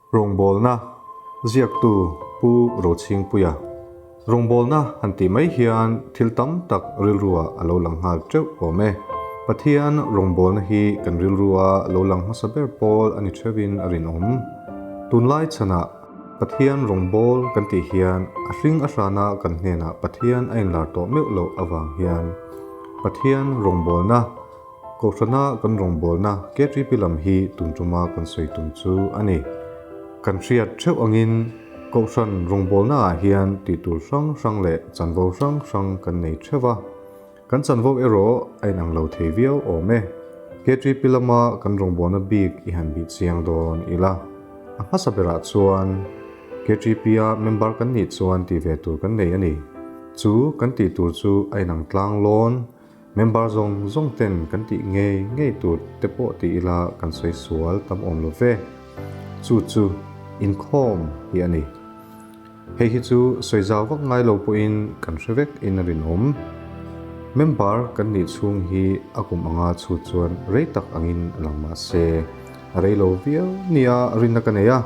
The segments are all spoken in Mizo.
Rawngbawlna ziaktu Pu Rochhingpuia Rawngbawlna han tih mai hian thil tam tak rilruah a lo lang nghal teuh awm e. Pathian rawngbawlna hi kan rilrua lo lang hmasa ber pawl a ni theuhin a rinawm. Tunlai chhanah Pathian rawngbâwl kan tih hian a hring a hrana kan hnenah Pathian a inlar tawh meuh loh avang hian Pathian rawngbawlna, Kohhrana kan rawngbawlna KTP lam hi tun tuma kan sawi tum chu a ni. Kan hriat theuh angin Kohhran rawngbawlnaah hian tih tur hrang hrang leh chanvo hrang hrang kan nei theuh va. Kan chanvo erawh a inang lo thei viau awm e. KTP lama kan rawngbawlna bik i han bih chiang dawn ila. A hmasa berah chuan KTP-a member kan nih chuan tih ve tur kan nei a ni. Chu kan tih tur chu a inang tlang lawn, member zawng zawng ten kan tih ngei ngei tur te pawh ti ila kan sawi sual tam awm lo ve. Chu chu inkhawm hi a ni. Hei hi chu sawi zau vak ngai lo pawhin kan hre vek in a rinawm. Member kan nih chhung hi a kum anga chhut chuan rei tak angin a lang mah se, a rei lo viau nia rinna ka nei a.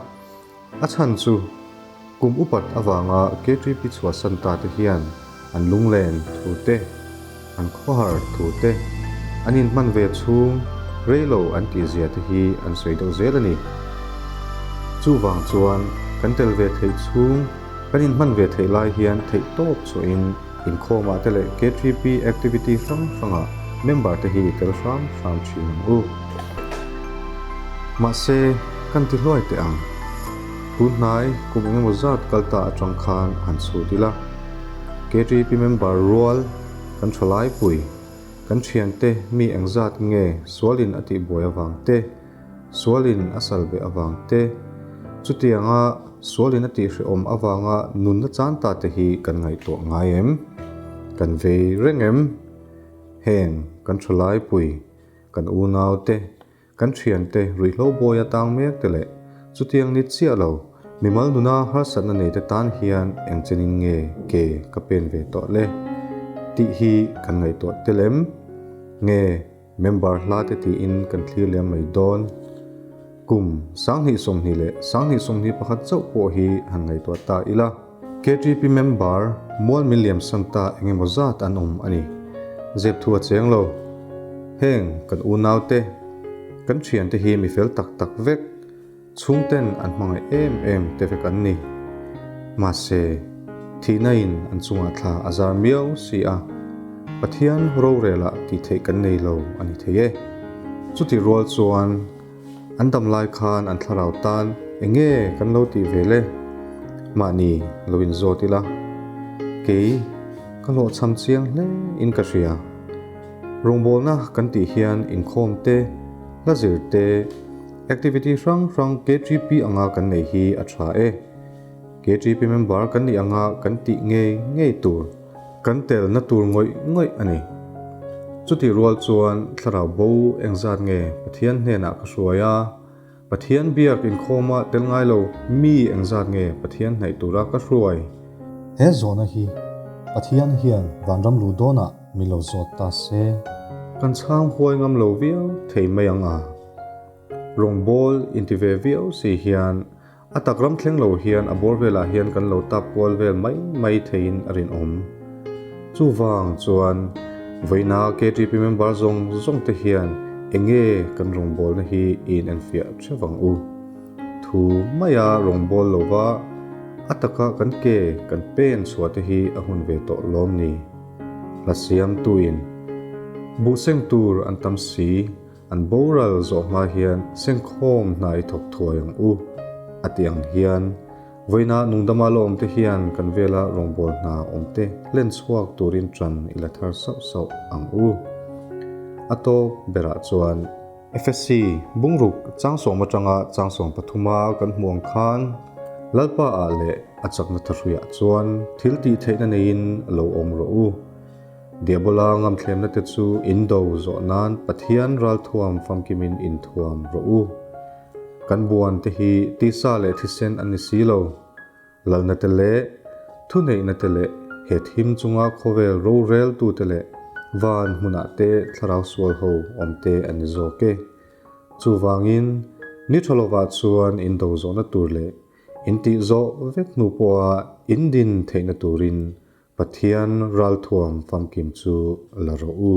A chhan chu kum upat avanga KTP chhuahsan ta te hian an lunglen thu te, an khawhar thu te, an inhman ve chhung rei lo an tih zia te hi an sawi deuh zel a ni. Chuvang chuan kan tel ve theih chhung, kan inhman ve theih lai hian theih tawp chhuahin inkhawmah te leh KTP activity hrang hrangah member te hi tel hram hram thin ang u. Mahse, kan ti hluai teh ang. Tun hnai kum engemaw zat kal ta atang khan han chhut ila. KTP member rual kan tha laipui, kan thiante mi engzat nge sualin a tihbuai avang te, sualin a sal beh avang te, chutianga sualin a tihhrehawm avanga nunna chan ta te hi kan ngaihtuah ngai em? Kan vei reng em? Heng kan tha laipui, kan unau te, Kan thiante ruihhlo bawi atang mek te leh chutiang ni chiah lo, mimal nuna harsatna nei te tan hian eng chenin nge ke ka pen ve tawh le tih hi kan ngaihtuah tel em? Nge member hla te tiin kan thlir liam mai dawn? Kum 2020 leh 2021 chauh pawh hi han ngaihtuah ta ila. KTP member Mual Milliam Santa eng emaw zat an awm a ni. Zep thu a cheng lo. Heng kan unaute, kan thiante hi mi fel tak tak vek, chhungten an hmangaih em em te vek an ni. Mahse, thihna in an chungah thla a zar miau si a, Pathian rorelah tih theih kan nei lo a ni thei e. Chutih rual chuan, An dam lai khan an thlarau tan eng nge kan lo tih ve le? Mahni lo inzawt ila, kei ka hlawhchham chiang hle in ka hria. Rawngbawlna kan tih hian inkhawm te, hla zir te, activity hrang hrang KTP anga kan nei hi a tha e. KTP member kan nih anga kan tih ngei ngei tur. Kan telna tur ngawih ngawih a ni. Chutih rual chuan thlarau bo engzat nge Pathian hnenah ka hruai a, Pathian biak inkhawma tel ngai lo mi engzat nge Pathian hnaih tura ka hruai? He zawhna hi Pathian hian vanram luh dawnah min lo zawt ta se. Kan chhang huai ngam lo viau thei mai ang a. Rawngbâwl inti ve viau si hian A tak ram thleng lo hian a bawr velah hian kan lo tap kual vel mai mai theiin a rinawm. Chuvang chuan vawiina KTP member zawng zawng te hian eng nge kan rawngbawlna hi i inenfiah theuh ang u. Thu maia rawngbâwl lova a taka kan ke kan pen chhuah te hi a hun ve tawh lawm ni. Hla siamtuin buhseng tur an tam si. An boral zawh hma hian sengkhawm hna i thawk thuai ang u, a ti ang hian vawiina nungdama la awmte hian kan vela rawngbâwl hna awmte hlen chhuak turin ṭan i la thar sauh sauh ang u. A tawp berah chuan. FSC, Bungruk changsawm aṭanga changsawm pathuma kan hmuh ang khan Lalpa ah leh a chakna thahruiah chuan thil tih theihna neiin lo awm rawh u. Diabola ngamthlemna te chu in do zawh nan Pathian ralthuam famkimin inthuam rawh u. Kan buan te hi tisa leh thisen an ni si lo. Lalna te leh thuneihna te leh he thim chunga khawvel roreltu te leh van hmunah te thlarau sual ho awm te an ni zawk e. Chuvangin, Ni tha lovah chuan in do zawhna tur leh in tih zawh vek hnu pawha in din theihna turin Pathian ralthuam famkim chu la rawh u.